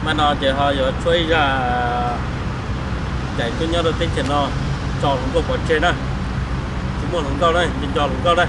Mas no ces ho yuav tshuab ib zaj daim tuaj nyob rau teb chaws no, tso hluas nkauj pov tseg na. Tsis muaj hluas nkauj na, nco nco hluas nkauj na.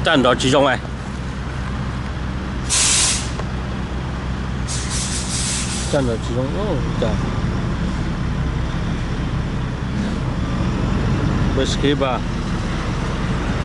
Caj nrov tsis zoo a. Caj nrov tsis zoo cas. Npawg Skip a.